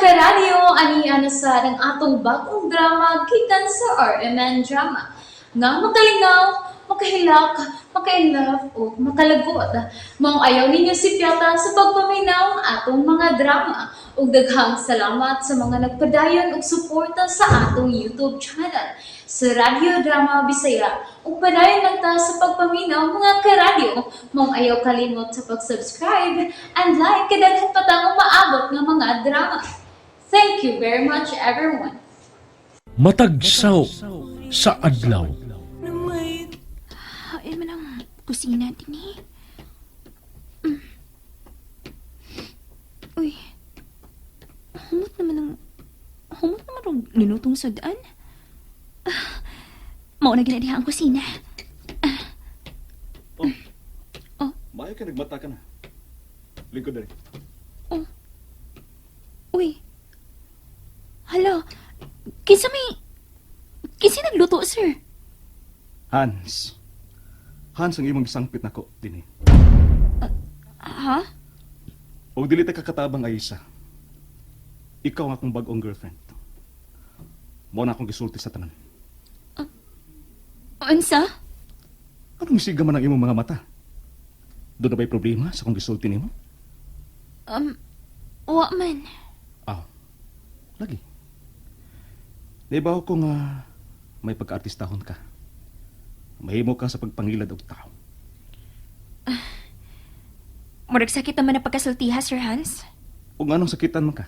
Karadyo, ani na sa ang atong bagong drama gikan sa RMN Drama. Nga makalingaw, makahilak, makainlove o makalagot. Maong ayaw ninyo sipyata sa pagpaminaw ang atong mga drama. Ug daghang salamat sa mga nagpadayon og suporta sa atong YouTube channel sa Radyo Drama Bisaya. Ug padayon lang ta sa pagpaminaw, mga karadyo. Maong ayaw kalimot sa pag-subscribe and like kay daghan pa tang umaabot nga mga drama. Thank you very much, everyone. Matagsaw sa adlaw. Ay, man ang kusina din eh. Uy, humot naman ang... Humot naman ang linutong sudaan. Ah, mao na ginadiha ang kusina. Maayo ka nagmata ka na. Lingkod dali. Uy. Hala, kinsa may... Kinsa nagluto, sir? Hans. Hans ang imong gisangpit nako dinhi. Ha? Og dili ta kakatabang ay isa. Ikaw ang akong bag-ong girlfriend. Mo na akong gisulti sa tanan. Unsa? Anong siga man ang imong mga mata? Doon na ba'y problema sa akong gisulti nimo? Wa man. Aw. Lagi. Naibaw ko nga may pagka-artistahon ka. Mahimo ka sa pagpangilad og tao. Murag sakit naman ang pagkasultiha, Sir Hans. Ug anong sakitan man ka?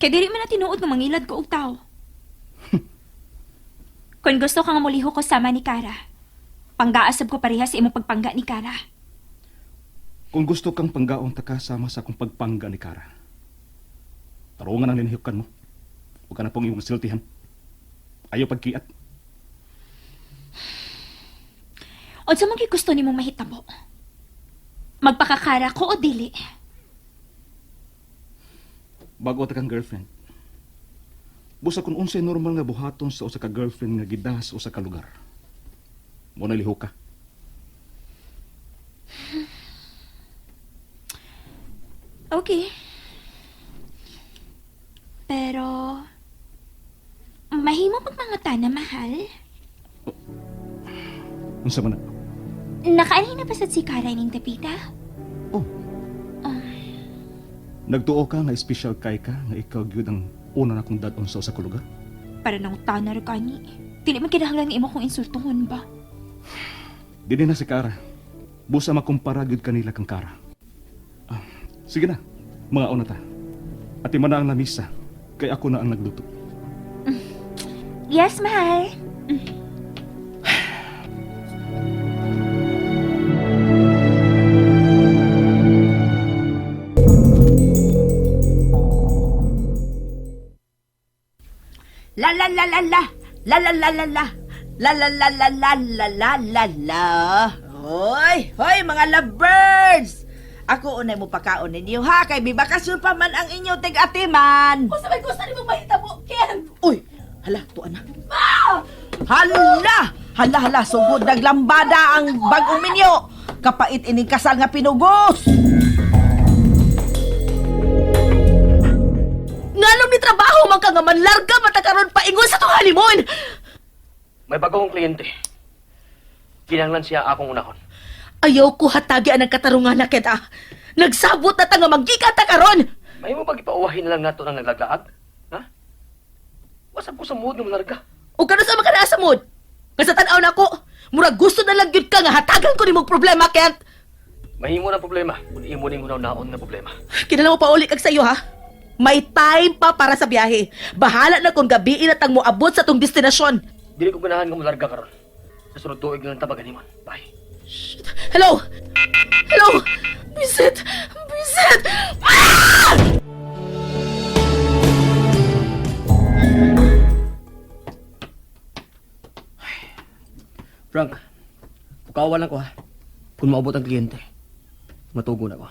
Kay dili man na tinuod nga mangilad ko og tao. Kung gusto ka nga muliho ko sama ni Kara, panggaasab ko pareha sa imong pagpangga ni Kara. Kung gusto kang panggaon ta ka sama sa akong pagpangga ni Kara. Tarungan ang linihukan mo. Huwag ka na pong iyong siltihan. Ayaw pagkiat. Unsa man gyud gusto nimong mahitabo? Magpakakara ko o dili? Bago ta kang girlfriend. Busa kung unsay normal nga buhaton sa usa ka girlfriend nga gidas sa usa ka lugar. Mo na lihok ka. Okay. Pero mahimo pag mga tana, mahal. Unsa man na? Nakaanhi na ba sad si Kara ning dapita? Oh. Nagtuo ka nga espesyal kay ka nga ikaw gyud ang una na kong dad-on sa usa ka lugar. Para nang tanar kani. Dili man kinahanglan nga imo kong insultuhon ba? Dili na si Kara. Busa makumpara gyud kanila kang Kara. Ah, sige na. Mga una ta. Ati man na ang lamisa. Kay ako na ang nagluto. Yes, mahal. La la la la la. La la la la la. La la la la la la la la la. Hoy, hoy mga lovebirds. Ako unay mo pakaon ninyo ha kay bibakasyon pa man ang inyo tig-atiman. Unsa may gusto nimo mahitabo, Ken? Uy, hala tuan na. Hala! Hala hala sugod naglambada ang bagong minyo. Kapait ining kasal nga pinugos. Ngalong ni trabaho man ka nga manlarga mata karon paingon sa tong halimon. May bagong kliyente. Kinanglan siya akong unahon. Ayaw ko hatagi ang katarungan na Ken ah. Nagsabot na ta nga maggikan ta karon. May mo pag ipauwahin na lang nato ng naglaglaag? Ha? Wasap ko sa mood ng malarga. O kano sa mga naa sa mood? Nga sa tan-aw nako, murag gusto na lang gyud ka nga hatagan ko nimong problema, Kent. Mahimo ng problema kung imo ning hunaw-naon na problema. Kinala mo pa uli kag sayo ha. May time pa para sa biyahe. Bahala na kung gabi na tang moabot sa tong destinasyon. Dili ko ganahan nga malarga karon. Sa sunod tuig na lang tabaganimon. Bye. Hello? Hello? Bisit! Bisit! Ah! Frank, pukawa lang ko ha. Kung maabot ang kliyente, matugo na ko.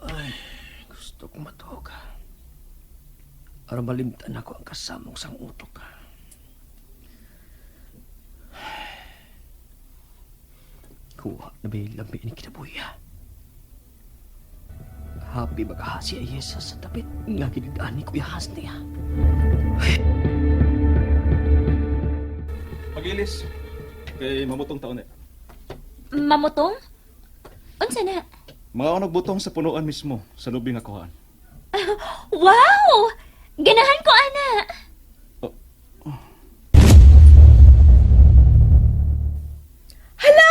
Ay, gusto kong matug. Aron malimtan ako ang kasamong sang utok. Kuha na may lami ni kinabuhi. Happy ba ka si Ayesa sa tapit nga ginidaan ni Kuya Hans niya. Pagilis. Kay mamutong taon eh. Mamutong? Unsa na? Mga ako nagbutong sa punuan mismo sa lubing nga kuhaan. Wow! Ganahan ko, ana! Oh. Hala!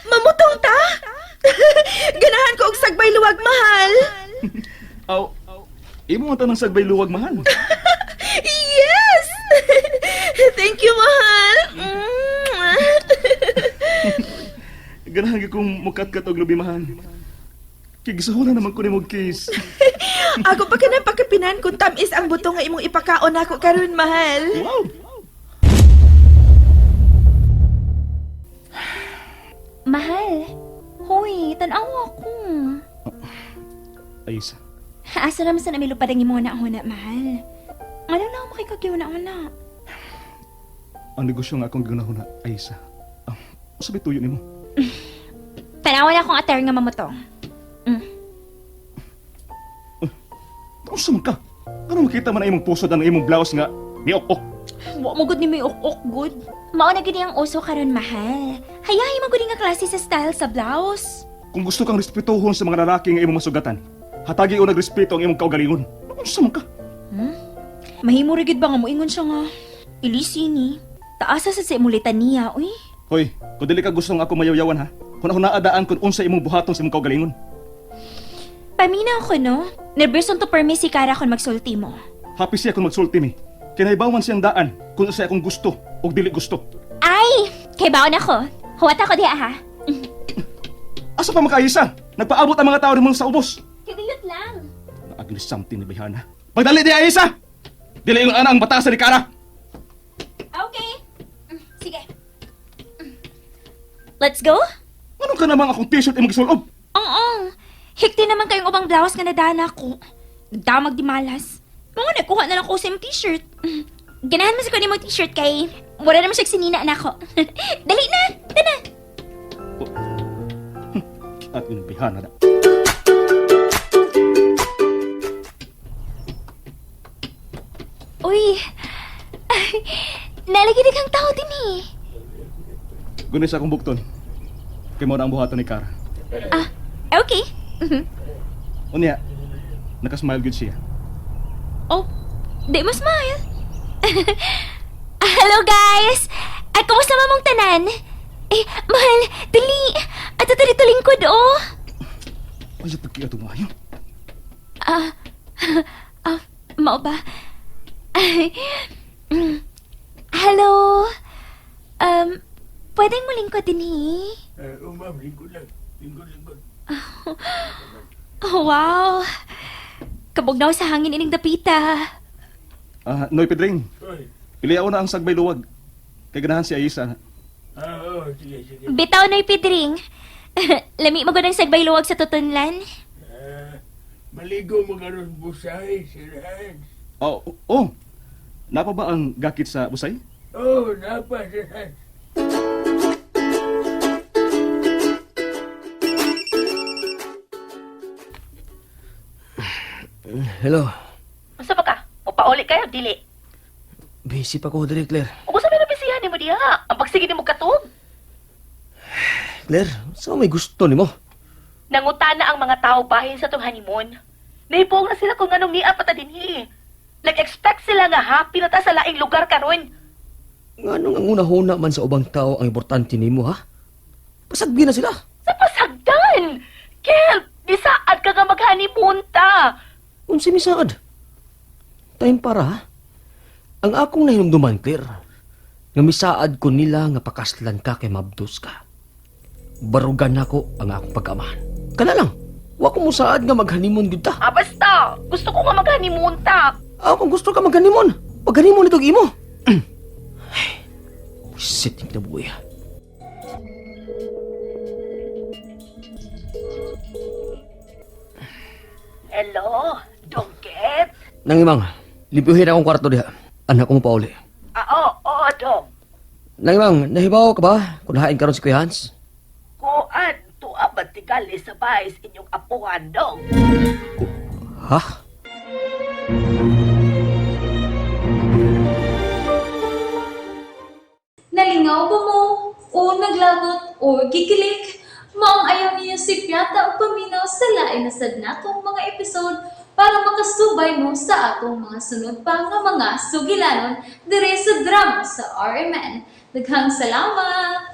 Mamutong ta! Ganahan ko og sagbay luwag, mahal. Aw, imo man tanang sagbay luwag mahal. Yes! Thank you, mahal. Mm. Ganahan gyud kong mukat-kat og lubi mahal. Kay gisuhulan naman ko nimo og kiss. Ako pa kanang pagkapinan kung tamis ang buto nga imong ipakaon nako karon, mahal. Wow! Mahal. Hoy, tanawa ko. Aysa, Asa naman sa namilupad ang imong huna-huna, mahal. Ano na ako makikagihuna-huna? ang negosyo nga akong ginahuna, Aysa. Ah, usa bay tuyo nimo? Tanawa na akong attire nga mamutong. Unsa man ka? Ano makita man ang imong pusod ang imong blouse nga niok-ok? Wa mo gud ni may ok-ok gud. Mao na gid ang uso karon, mahal. Hayahay man gud nga klase sa style sa blouse. Kung gusto kang respetuhon sa mga lalaki nga imong masugatan, hatagi og nagrespeto ang imong kaugalingon. Unsa man ka? Mahimo ra gid ba nga moingon siya nga? Ilisi ni. Taasa sa simulitan niya, uy. Hoy, kung dili ka gusto nga ako mayawyawan ha. Kung ako naadaan kung unsa imong buhaton sa imong kaugalingon. Paminaw ko, no? Nervyoso to permi si Kara kon magsulti mo. Happy siya kung magsulti mi. Kinahibaw man siyang daan kung unsa akong gusto ug dili gusto. Ay! Kay baon ako. Huwat ako diha, ha? Asa pa makaisa? Nagpaabot ang mga tao nimo sa ubos. Kagayot lang. Naaglis something ni Bayhana. Pagdali di Aisa! Dili yung ana ang batasan ni Kara. Okay. Sige. Let's go? Anong ka namang akong t-shirt imong gisulob? Oo. Hikti naman kayong ubang blouse nga nadana ko. Nagdamag di malas. Mga nagkuha na lang ko sa imong t-shirt. Ganahan mo sa kunin mong t-shirt kay wala naman siya sinina na ako. Dali na! Tana! At yung Bayhana na. Uy! Ay, nalagi na kang tao din eh. Gunay sa akong bukton. Kay mo na ang buhaton ni Kara. Ah, okay. Unya, nakasmile gud siya. Oh, di mo smile. Hello guys! Ay, kumusta mamong tanan? Eh, mahal, dali! At ito dito lingkod, oh! Ay, pagkiya tumayo. Ah, ah, mao ba? Ay, hello? Pwedeng mulingkod din eh? Oh, ma'am, lingkod lang. Lingkod, lingkod. Oh, wow! Kabugnaw sa hangin ining dapita. Ah, Noy Pedring, Oy. pili ako na ang sagbay luwag. Kay ganahan si Aisa. Ah, oh, sige, sige. Bitaw na'y pidring. Lami mo ang sagbay luwag sa tutunlan. Ah, maligo mo karon busay, Sir Hans. Oh, oh. Napa ba ang gakit sa busay? Oh, napa, Sir Hans. Hello. Unsa ba ka? Mopauli kayo dili. Busy pa ko diri, Claire. Ug unsa may nabisihan nimo diha? Ang pagsige nimo katog. Claire, sa may gusto nimo? Nangutana ang mga tao bahin sa tong honeymoon. Nahipuong na sila kung anong niya pa ta dinhi. Nag-expect sila nga happy na ta sa laing lugar karon. Nganong ang una-huna man sa ubang tao ang importante nimo ha? Pasagbi na sila. Sa pasagdan! Kel, bisaad ka nga mag-honeymoon ta. Unsa misaad? Time para ha? Ang akong nahinumduman, Claire, nga misaad ko nila nga pakaslan ka kay mabdos ka. Barugan nako ang akong pag-amahan. Kana lang, wa ko musaad nga mag-honeymoon gyud ta. Ah, basta. Gusto ko nga mag-honeymoon ta. Ako kung gusto ka mag-honeymoon, pag-honeymoon itong imo. Ay, Shit, yung kinabuhi. Hello, Dongket? Nang imang, limpyuhin akong kwarto diha. Anak ko mo pauli. Ah, oo, oo, Dong. Nang imang, nahibaw ka ba kung hain karon si Kuya Hans? Kuan, man tingali sa bahay sa inyong apuhan dong. Ha? Nalingaw ba mo? O naglagot o gikilik? Maong ayaw niyo si Piata o paminaw sa lain na sad natong mga episode para makasubay mo sa atong mga sunod pa nga mga sugilanon dire sa drama sa RMN. Daghang salamat!